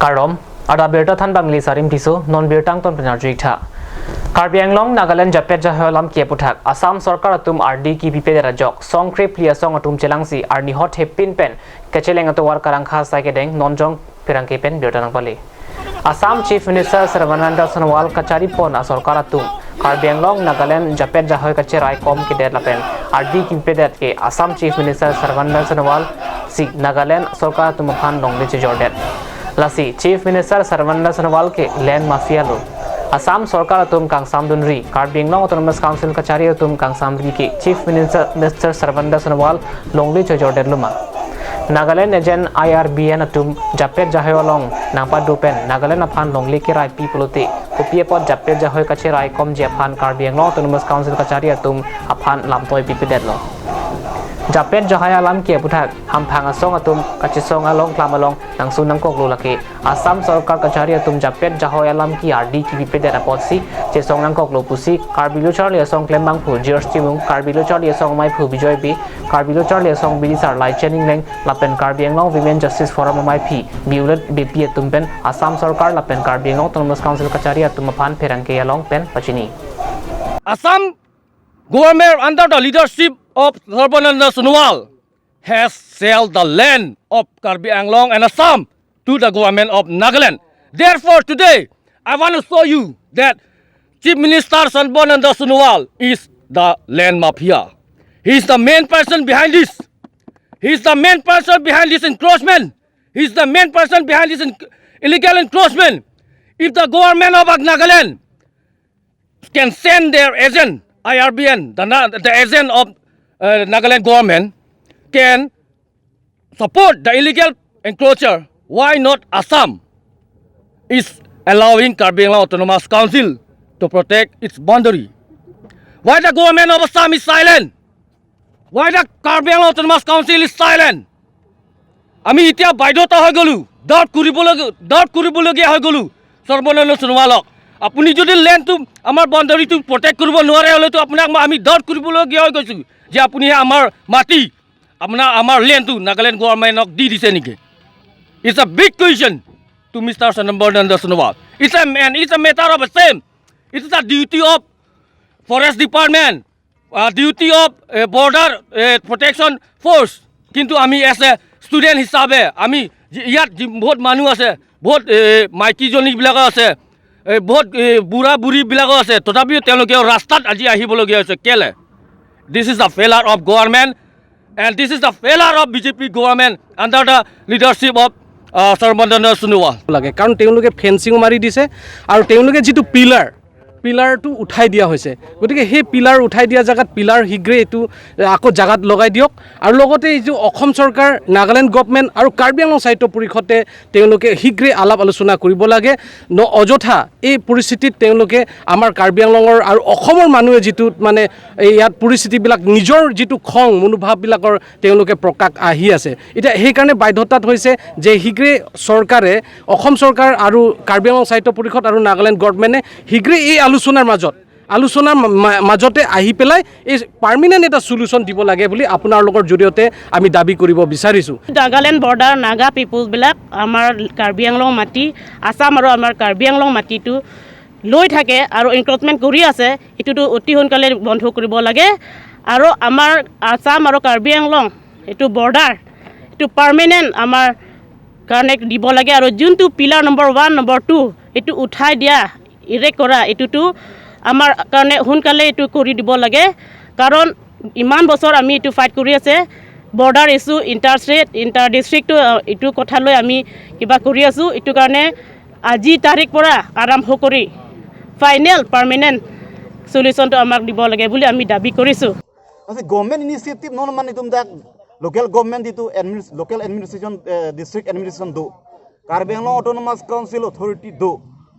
Karom ada berta than bangli sarim tiso non bertang ton penar juik tha Karbi Anglong Nagaland japet jaholam kia puthak Assam sarkar atum RD ki pipe dera jok song kre plia song atum chelangsi arni hot hepin pen kecheleng ato war karang kha sai ke deng nonjong pirang ke pen berta nang pali Assam Chief Minister Sarbananda Sonowal kachari pon a sarkar atum Karbi Anglong Nagaland japet jahoy kacherai kom ke der lapen RD ki pipe der ke Assam Chief Minister Sarbananda Sonowal si Nagaland sarkar atum phan longle che jordan lasi Chief Minister Sarbananda Sonowal ke land mafia lo Assam sarkar atum Kangsam Dunri Karbi Anglong Autonomous Council kachari atum Kangsam ki Chief Minister Sarbananda Sonowal longli chojorden luma Nagaland agent IRBN atum japet jahoyolong nangpa dupen Nagaland aphan longli ki rai people te kopie pot japet jahoy kache rai kom je aphan Karbi Anglong Autonomous Council kachari atum aphan lamtoi pipidet lo japet jahaya lam ke puthak hamphang asong atum kachisong along klamalong nangsu nangkok lo lake Assam sarkar kachari atum japet jahaya lam ki RD ki pipe der apotsi chesong nangkok lo pusi Karbi Charlie asong klembang phu GST mung Karbi Charlie asong mai phu Bijoy B Karbi Charlie asong bilisar lai chening leng lapen Karbi Anglong Women Justice Forum mai phi biulet BP atum pen Assam sarkar lapen Karbi Anglong Autonomous Council kachari atum phan pherangke along pen pachini Assam government under the leadership of Sarbananda Sonowal has sold the land of Karbi Anglong and Assam to the government of Nagaland. Therefore, today, I want to show you that Chief Minister Sarbananda Sonowal is the land mafia. He is the main person behind this. He is the main person behind this encroachment. He is the main person behind this illegal encroachment. If the government of Nagaland can send their agent, IRBN, the agent of Nagaland government, can support the illegal encroacher, why not Assam is allowing Karbi Anglong Autonomous Council to protect its boundary? Why the government of Assam is silent? Why the Karbi Anglong Autonomous Council is silent? আমি এতিয়া বাধ্যতা হৈ গ'লোঁ, doubt কৰিবলগীয়া হৈ গ'লোঁ সৰ্বানন্দ সোণোৱালক। আপুনি যদি লেণ্ডটো, আমাৰ বাউণ্ডাৰীটো প্ৰটেক্ট কৰিব নোৱাৰে হ'লেতো আপোনাক আমি ডাউট কৰিবলগীয়া হৈ গৈছোঁ যে আপুনিহে আমাৰ মাটি, আপোনাৰ আমাৰ লেণ্ডটো নাগালেণ্ড গভৰ্ণমেণ্টক দি দিছে নেকি? It's a big question to Mister Sarbananda Sonowal. It's a matter of same. It's the duty of forest department, duty of border protection force. কিন্তু আমি এজ এ ষ্টুডেণ্ট হিচাপে আমি ইয়াত বহুত মানুহ আছে, বহুত মাইকীজনীবিলাকো আছে, এই বহুত বুঢ়া বুঢ়ীবিলাকো আছে, তথাপিও তেওঁলোকে ৰাস্তাত আজি আহিবলগীয়া হৈছে কেলে? This is the failure of government and this is the failure of BJP government under the leadership of Sarbananda Sonowal. লাগে, কাৰণ তেওঁলোকে ফেঞ্চিঙো মাৰি দিছে আৰু তেওঁলোকে যিটো পিলাৰটো উঠাই দিয়া হৈছে। গতিকে সেই পিলাৰ উঠাই দিয়া জেগাত পিলাৰ শীঘ্ৰেই এইটো আকৌ জেগাত লগাই দিয়ক। আৰু লগতে এইটো অসম চৰকাৰ, নাগালেণ্ড গভমেণ্ট আৰু কাৰ্বি আংলং স্বায়ত্ত পৰিষদে তেওঁলোকে শীঘ্ৰেই আলাপ আলোচনা কৰিব লাগে। অযথা এই পৰিস্থিতিত তেওঁলোকে আমাৰ কাৰ্বি আংলঙৰ আৰু অসমৰ মানুহে যিটো মানে এই ইয়াত পৰিস্থিতিবিলাক নিজৰ যিটো খং মনোভাৱবিলাকৰ তেওঁলোকে প্ৰকাশ আহি আছে এতিয়া, সেইকাৰণে বাধ্যতাত হৈছে যে শীঘ্ৰেই চৰকাৰে, অসম চৰকাৰ আৰু কাৰ্বি আংলং স্বায়ত্ত পৰিষদ আৰু নাগালেণ্ড গভমেণ্টে শীঘ্ৰেই এই আলোচনাৰ মাজতে আহি পেলাই এই পাৰ্মানেণ্ট এটা চলিউশ্যন দিব লাগে বুলি আপোনালোকৰ জৰিয়তে আমি দাবী কৰিব বিচাৰিছোঁ। নাগালেণ্ড বৰ্ডাৰ নাগা পিপুলবিলাক আমাৰ কাৰ্বি আংলং মাটি, আছাম আৰু আমাৰ কাৰ্বি আংলং মাটিটো লৈ থাকে আৰু এনক্ৰচমেণ্ট কৰি আছে। এইটোতো অতি সোনকালে বন্ধ কৰিব লাগে আৰু আমাৰ আছাম আৰু কাৰ্বি আংলং এইটো বৰ্ডাৰ, এইটো পাৰ্মানেণ্ট আমাৰ কাৰণে দিব লাগে। আৰু যোনটো pillar number 1, number 2 এইটো উঠাই দিয়া, ইৰেক্ট কৰা, এইটোতো আমাৰ কাৰণে সোনকালে এইটো কৰি দিব লাগে। কাৰণ ইমান বছৰ আমি এইটো ফাইট কৰি আছে, border issue, inter state, inter ডিষ্ট্ৰিক্টটো এইটো কথা লৈ আমি কিবা কৰি আছোঁ। এইটো কাৰণে আজি তাৰিখ পৰা আৰম্ভ কৰি ফাইনেল পাৰ্মানেণ্ট চলিউশ্যনটো আমাক দিব লাগে বুলি আমি দাবী কৰিছোঁ। Government initiative non man itum dak local government itu local administration, district administration do Karbi Anglong Autonomous Council authority do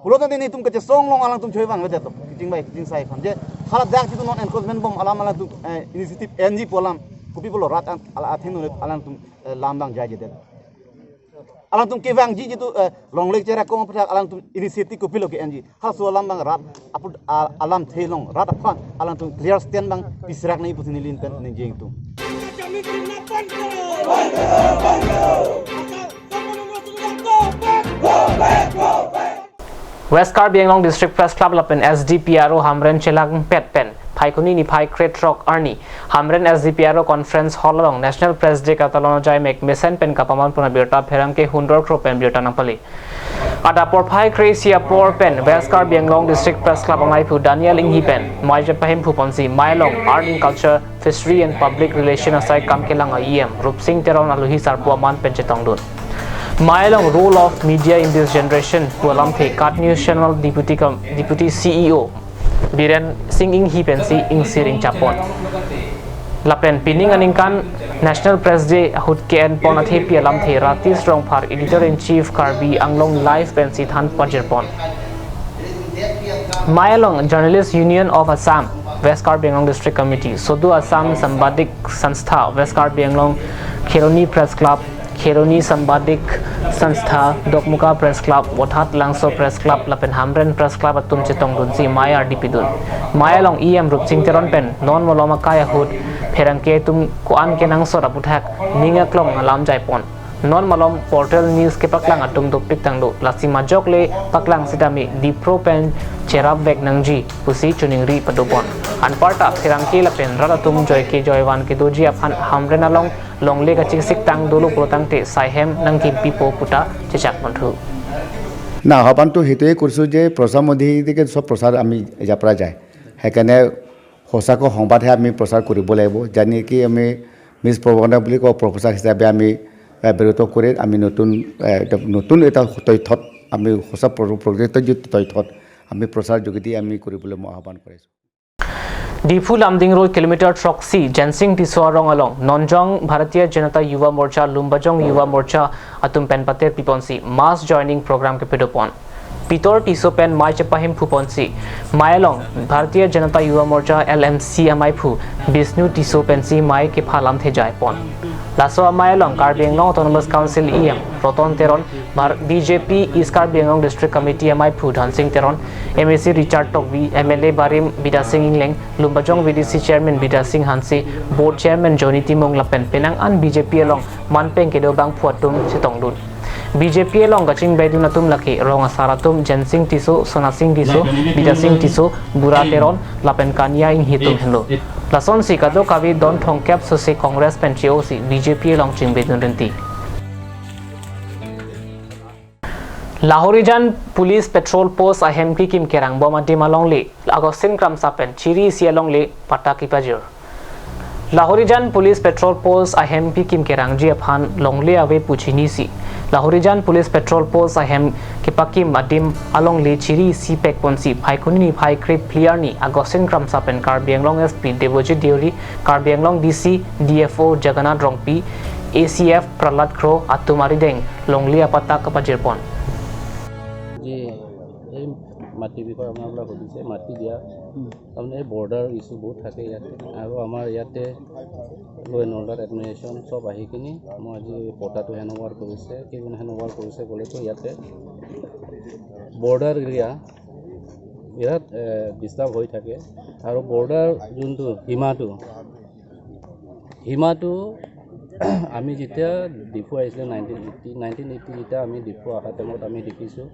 hulo tan itum ke song long alang tum choi bang de to kiting bai kiting sai khan je hala dak itu non encroachment bom alam alang tum initiative ng polam kupi polo rat ala athin alang tum lam bang jai je alang tum kevang ji jitu long lek chera kom pha alang tum initiative kupi lo ke ng ha so alam bang rat aput alam thelong rat aphan alang tum clear stand bang pisrak nei pusini lin pen ni jeng tum. বন্ধ করো, বন্ধ করো। West Karbi Anglong District Press Club lapen SDPRO Hamren Chelang Pet Pen Phaikuni ni Phai Kret Rock Arni Hamren SDPRO Conference Hall along National Press Day katalon jai mek mesen pen kapaman puna birta pherang ke hundor kro pen birta nangpali ada por Phai Kre sia por pen West Karbi Anglong District Press Club amai phu Daniel Inghi pen mai japahim phuponsi Mailong Art and Culture Fishery and Public Relation asai kam kelang IEM Rup Singh Teron aluhi sarpua man pen chetong dun Mailong role of media in this generation Pualam The Kat News Channel Deputy CEO Biren Singh Ing Hi Pensi Ing Siring Chapon Lapen Pining Aningkan National Press Day Hut KN Pon Athe Pialam The Ratis Rongphar Editor in Chief Karbi Anglong Live Pensi Than Panjerpon Mailong Journalist Union of Assam West Karbi Anglong District Committee Sodu Assam Sambadik Sanstha West Karbi Anglong Kheroni Press Club Kheroni Sambadik Sanstha Dokmuka Press Club Wathat Langso Press Club Lapen Hamren Press Club atum chetong dunsi Maya RDP dun Mailong EM Rup Singh Teron pen non moloma kaya hut pherangke tum kuan kenang sora puthak ningaklong alam jaipon non malom portal news ke paklang atum dopik tangdo lasima jokle paklang sitami dipro pen cherab vek nangji pusi chuningri padopon anparta pherangke lapen radatum joyke joywan ke doji aphan hamren along longle ka chiksik tang dolu protang te saihem nangki pipo puta chechak monthu না আহ্বানটো সেইটোৱে কৰিছোঁ যে প্ৰচাৰ মাধ্যমেদিকে চব প্ৰচাৰ আমি ইয়াৰ পৰা যায়, সেইকাৰণে সঁচাকৈ সংবাদহে আমি প্ৰচাৰ কৰিব লাগিব, যাৰ নেকি আমি মিছ প্ৰবন্ধ বুলি কওঁ, প্ৰচাৰ হিচাপে আমি বিৰত কৰি আমি নতুন নতুন এটা তথ্যত আমি সঁচা প্ৰকৃত যিটো তথ্যত আমি প্ৰচাৰ যোগেদি আমি কৰিবলৈ মই আহ্বান কৰিছোঁ। Diphu Lamding Road Kilometer Troxy Jensing Tiswarong along Nonjong Bharatiya Janata Yuva Morcha Lumbajong Yuva Morcha atum Penpater Piponsi mass joining program ke pidopon Pitor Tiso pen Maichapahim Phuponsi Mayalong Bharatiya Janata Yuva Morcha LMC Amai Phu Bishnu Tiso Pensi Mai ke phalam the jaipon Laso Mayalong Karbi Anglong Autonomous Council EM Roton Teron BJP East Karbi Anglong District Committee Amai Phu Dhansing Teron MAC Richard Tokbi MLA Barim Bida Singh Ingleng Lumbajong VDC Chairman Bida Singh Hansi Board Chairman Johnny Timong Lapen Penang an BJP along Manpeng Kedobang Phuatum Sitongdun BJP along Gaching Baidun atum laki Rong Asaratum Jensing Tiso Sona Singh Tiso Bida Singh Tiso Bura Teron Lapen Kanya Ing Hitum Henlo Lason si kado kavi don thongkap sose Congress pen GOC BJP along Ching Baidun renti Lahorijan Police Patrol Post ahem ki kim kerang bom adim along le Agustin Kramsapen chiri si along le pataki pajur Lahorijan Police Patrol Post ahem ki kim kerang ji aphan longle ave puchini si Lahorijan Police Patrol Post ahem kipakim adim along le chiri si pek ponsi phaikuni ni phai krip clear ni Agustin Kramsapen Karbi Anglong SP Devojit Deori Karbi Anglong DC DFO Jagannath Rongpi ACF Prahlad Kro atumari deng longle apata kapajirpon এই মাটিৰ বিষয়ে আপোনালোকে সুধিছে, মাটি দিয়া তাৰমানে এই border issue বহুত থাকে ইয়াতে, আৰু আমাৰ ইয়াতে ল' এণ্ড অৰ্ডাৰ এডমিনিষ্ট্ৰেশ্যন চব আহি কিনি মই আজি পটাটো হেণ্ড অভাৰ কৰিছে। কেইদিন হেণ্ড অভাৰ কৰিছে ক'লেতো ইয়াতে বৰ্ডাৰ এৰিয়া বিৰাট ডিষ্টাৰ্ব হৈ থাকে, আৰু বৰ্ডাৰ যোনটো সীমাটো আমি যেতিয়া ডিফু আহিছিলে 1980 যেতিয়া আমি ডিফু অহা টাইমত আমি দেখিছোঁ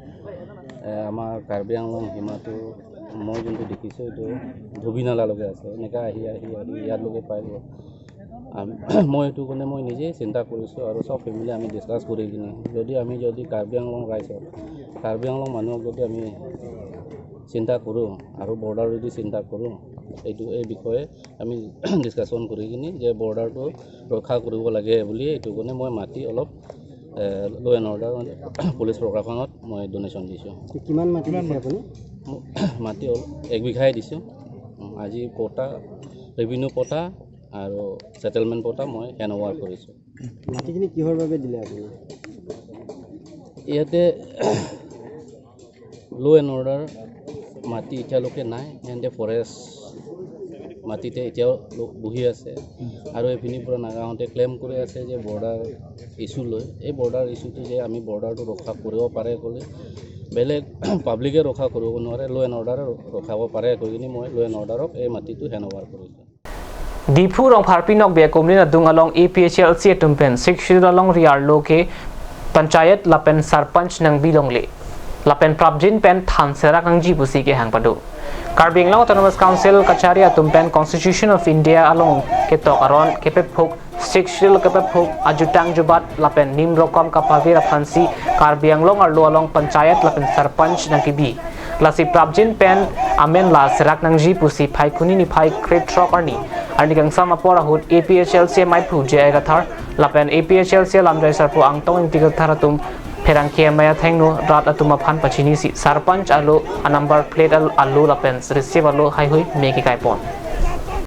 আমাৰ কাৰ্বি আংলং সীমাটো মই যোনটো দেখিছোঁ এইটো ধুবিনালালৈকে আছে, এনেকৈ আহি আহি আহি ইয়ালৈকে পাই গ'ল। মই এইটো কাৰণে মই নিজেই চিন্তা কৰিছোঁ আৰু চব ফেমিলি আমি ডিছকাছ কৰি কিনে যদি আমি যদি কাৰ্বি আংলং ৰাইজক কাৰ্বি আংলং মানুহক যদি আমি চিন্তা কৰোঁ আৰু বৰ্ডাৰ যদি চিন্তা কৰোঁ এইটো এই বিষয়ে আমি ডিছকাশ্যন কৰি কিনি যে বৰ্ডাৰটো ৰক্ষা কৰিব লাগে বুলি এইটো কাৰণে মই মাটি অলপ ল' এণ্ড অৰ্ডাৰ পুলিচ প্ৰশাসনত মই ডনেশ্যন দিছোঁ। কিমান মাটি দিছে আপুনি? মাটি অলপ এক বিঘাই দিছোঁ। আজি পটা ৰেভিনিউ পটা আৰু ছেটেলমেণ্ট পটা মই হেণ্ড অভাৰ কৰিছোঁ। মাটিখিনি কিহৰ বাবে দিলে আপুনি? ইয়াতে ল' এণ্ড অৰ্ডাৰ মাটি এতিয়ালৈকে নাই, সিহঁতে ফৰেষ্ট মাটিতে এতিয়াও বহি আছে আৰু এইখিনিৰ পৰা নাগাহঁতে ক্লেইম কৰি আছে যে বৰ্ডাৰ ইছ্যু লৈ, এই বৰ্ডাৰ ইছ্যুটো যে আমি বৰ্ডাৰটো ৰক্ষা কৰিব পাৰে ক'লে বেলেগ পাব্লিকে ৰক্ষা কৰিব নোৱাৰে, ল' এণ্ড অৰ্ডাৰে ৰখাব পাৰে কৈ কিনি মই ল' এণ্ড অৰ্ডাৰক এই মাটিটো হেণ্ড অভাৰ কৰিছোঁ। Diphu rong pharpinok be kumlin adung along APHLC atumpen 6 schedule along riar lo ke Panchayat lapen sarpanch nang bilong le lapen prabjin pen than serak nang ji pusi ke hang padu Karbi Anglong Autonomous Council kachari atum pen Constitution of India along ke tok aron ke pe phuk six schedule ke pe phuk ajutang jubat lapen nim rokom ka pavir aphansi Karbi Anglong arlo along panchayat lapen sarpanch nang ki bi lasi prabjin pen amen la serak nang ji pusi phai khuni ni phai krep trok arni arni gangsam apor ahut APHLC mai phu je gathar lapen APHLC lamjai sarpo angtong intigal tharatum pherang ke maya thengno rat atuma phan pachini si sarpanch alo a number plate alu lapen receive alo hai hui meki kai pon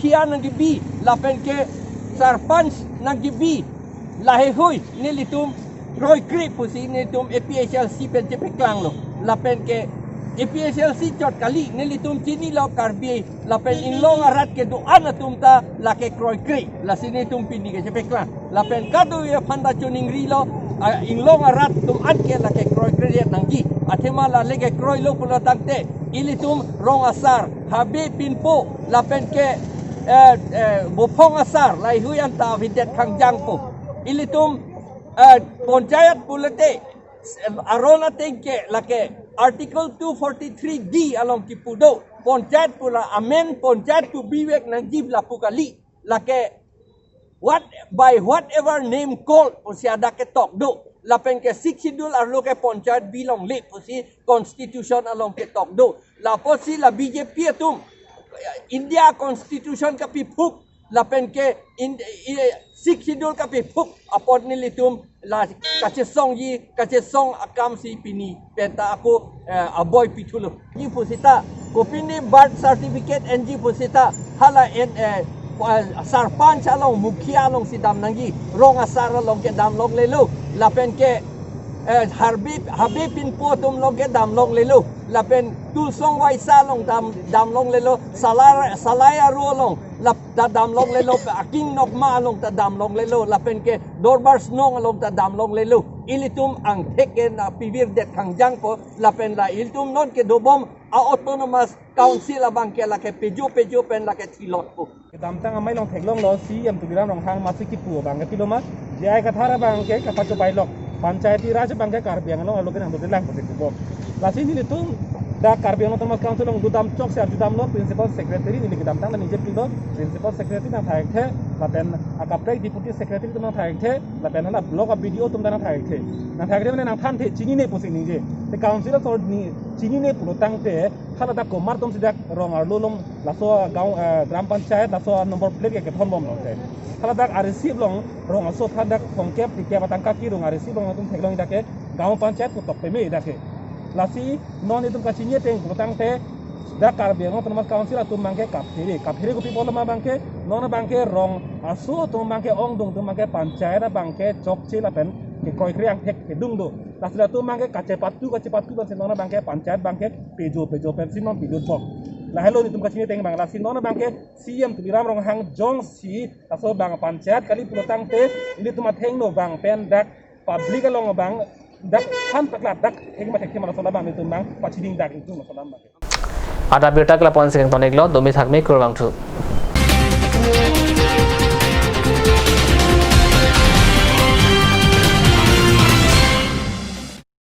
kia nang bi lapen ke sarpanch nang bi lahe hui nilitum roi krip pusi nilitum APHLC pen je peklang lo lapen ke APHLC chot kali nilitum chini lo karbi lapen inlong arat ke doan atum ta la ke kroi kri la sinitum pini ke peklang lapen kadu ye phanda chuning ri lo inlong arat tum an ke la ke kroi kri nanggi athema la lege kroi lo pula tangte ilitum rong asar habi pinpo lapen ke bopong asar lai huyan ta videt khangjang po ilitum panchayat pulate arona tengke lake Article 243D along kipudo panchayat pula amen panchayat pu biwek nangjib la pukali lake what by whatever name called pusi ada ke tok do lapen ke six schedule arlo ke panchayat bilong le pusi constitution along ke tok do la posi la BJP atum India constitution ka pipuk lapen ke six schedule ka pipuk apot nilitum la kache song yi kache song akam si pini penta ako aboy pithulo ji pusita kopini birth certificate ng pusita hala en sarpanch along mukhia along si dam nangi rong asar along ke dam long lelo lapen ke harbi habipin po tum long ke dam long lelo lapen tulsong waisa long dam dam long lelo salar salaya ro long lap ta dam long lelo aking nokma along ta dam long lelo lapen ke dorbar snong along ta dam long lelo ilitum ang theken pivir det khangjang po lapen la ilitum non ke dobom a autonomous council abang ke la ke pejo pejo pen la ke thilot po damtang amai long theklong lo CM tuliram ronghang masi ki pu bang ke piloma jai kathara bang ke kapacho bailok panchayati raj bang ke Karbi Anglong alo ke nang lang ko lasi ni tum da Karbi Anglong autonomous council long dudam chok se arjudam lo principal secretary ni ke damtang na nije pilo principal secretary na thak the lapen akaprek deputy secretary tum na thak the lapen hala block of BDO tum na thak the na thak the mane na than the chini ne posing nije te council tor ni chini ne pulotang te hala da komar tum sidak rong arlo long laso gaon gram panchayat laso number plate ke thon bom long te hala dak receive long rong aso than dak thongkep dike batang ka ki rong receive long tum theklong dake gaon panchayat ko tok pe me dake lasi non itum kachinye teng pulotang te da Karbi Anglong autonomous council atum bangke kaphere kaphere ko people ma bangke non bangke rong aso tum bangke ong dung tum bangke panchayat bangke chokche lapen ke koikri ang thek ke dung do lasi tum bangke kache patu ban non bangke panchayat bangke pejo pejo pen sin non pijo chok la hello ni tum kachinye teng bang lasi non bangke CM tuliram rong hang jong si aso bang panchayat kali pulotang te ini tum theng no bang pen dak public along bang dak han pakla dak theng ma thek ma sola bang ni tum bang pachiding dak itu ma sola bang ada birta kala pon sing tonik lo domi thakme kurang thu.